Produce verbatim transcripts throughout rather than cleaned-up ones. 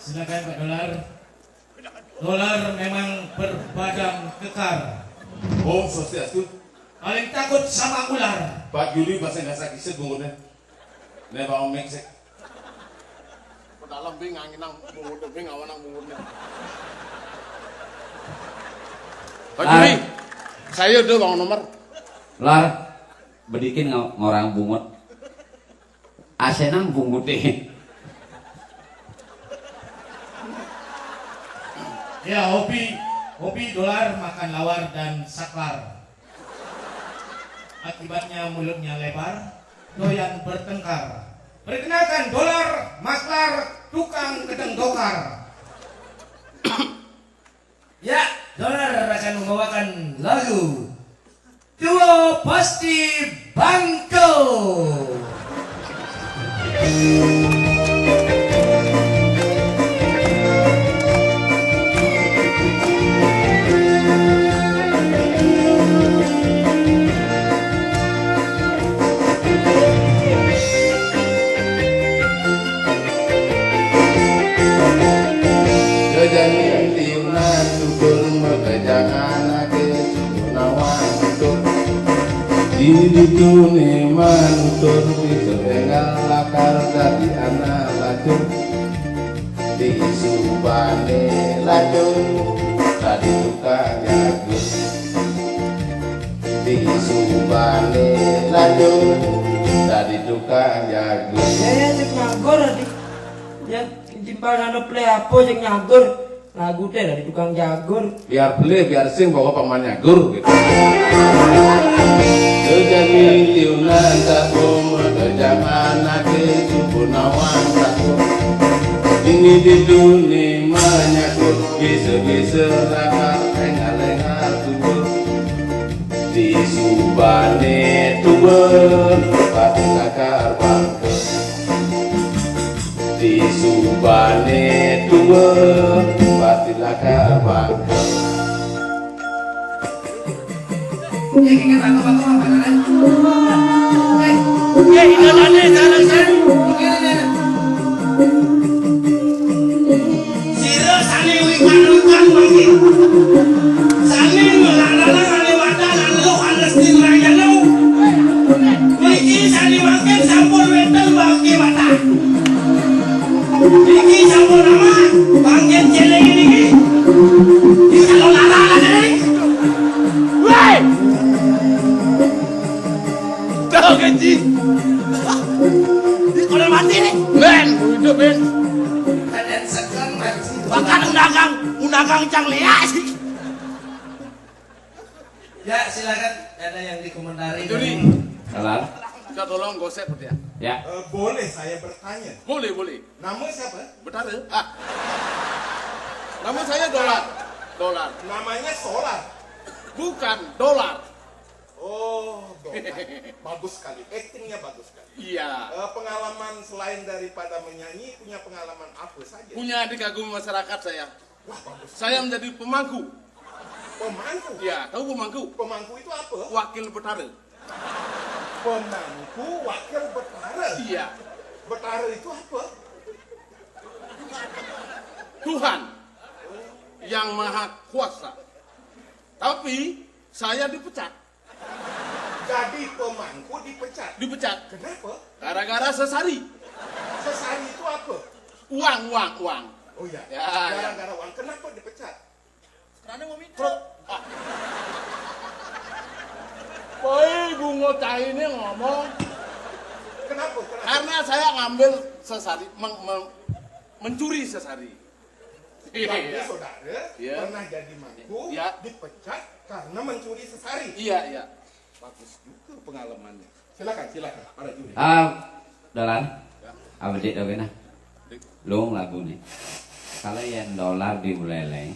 Silakan Pak Dolar. Dolar memang berbadan kekar. Om Swastiastu. Paling takut sama ular. Pak Juri bahasa Inggris kisah bungutnya. Nih Pak Om Meksik. Pedalam bing anginang bungutnya bing awanang bungutnya. Pak Juri, saya udah bangun nomor. Lar, bedikin ngo- ngorang bungut. Asenang bungute. Ya, hobi hobi Dolar makan lawar dan saklar. Akibatnya mulutnya lebar, doyan bertengkar. Perkenalkan Dolar, maklar, tukang gedeng dokar. Ya, Dolar akan membawakan lagu Duo Pasti Bangko. Jajangin tiunan tutur makejang anake suku nawang tutur. Di ditune manutur bisa enggal lakar dadi anak lacur. Di subane lacur dadi tukang jagur. Di subane lacur dadi tukang jagur. Eh, cek nganggur, adik. Ya, timpal nano play apa cek nganggur? Lagu teh dari tukang jagur. Biar beli, biar sing, pokok paman nyagur gitu. Kejani tiunan tak umur kejaman ake suku nawang takut. Ini di dunia menyakut bisa-bisa raka engal-engal tubuh. Di subane tubuh pati lakar bangkrut. Di subane tuwa pati lakar bangkrut. Sira sane wikan-wikan mangke. Sane melarang ane wadah lan loh anes timrayana. Niki sane mangkin sampun wenten bangke wadah. Niki sampun aman, bangke celeng niki. Iki kalau larang ane. Woi! Tahu kan, Ji? Ini orang mati nih. Ben, hidup, Ben. Bahkan undangan, undangan cang lihat sih. Ya, silakan. Ada yang dikomentari? Juri. Salah. Kita tolong gosip dia. Ya. Eh, boleh saya bertanya? Boleh, boleh. Nama siapa? Betara. Ah. Nama saya Dolar. Dolar. Namanya Solar. Bukan, Dolar. Oh, Dolar. Bagus sekali. Actingnya bagus sekali. Iya. Eh, pengalaman selain daripada menyanyi, punya pengalaman apa saja? Punya dikagumi masyarakat saya. Wah, bagus. Saya menjadi pemangku. Pemangku? Ya, tahu pemangku? Pemangku itu apa? Wakil betara. Pemangku, wakil betara? Iya. Betara itu apa? Tuhan yang Maha Kuasa. Tapi saya dipecat. Jadi pemangku dipecat? Dipecat. Kenapa? Gara-gara sesari. Sesari itu apa? Uang, uang, uang. Oh ya. Ya, ya. Gara-gara uang. Kenapa dipecat? Karena mau minta. Kok, ah. Woi, bungo cah ini ngomong. Kenapa? Kenapa? Karena saya ngambil sesari, meng- meng- mencuri sesari. Berarti saudara pernah jadi mangku, dipecat karena mencuri sesari. Iya, iya. Bagus juga pengalamannya. Silakan, silakan, para juri. Ah, Dolar. Apa dik dong nah? Lung lagu nih. Kalau yang Dolar di Buleleng,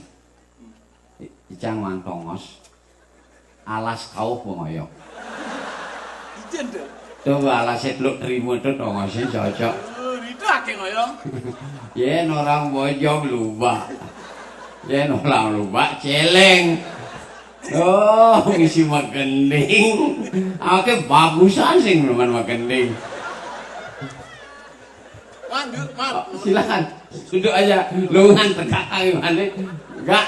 i- icang wang tongos, alas kauh pengoyok. Ijen deh. Coba alasnya teluk terima tuh tongosnya cocok. Oh, itu akeh ngoyong. Yen orang bojong lubak. Yen orang lubak celeng. Oh, ngisi magending. Oke, bagusan sing nemen magending. Lanjut, Mat. Silakan. Duduk aja. Lu ngan tegak gimana? Enggak.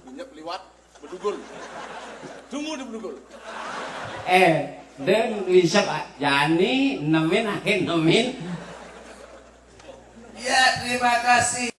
Minyak liwat bedugul. Tunggu di bedugul. Eh, dan bisa, Pak. Jani nemin, akhir nemin. Ya, terima kasih.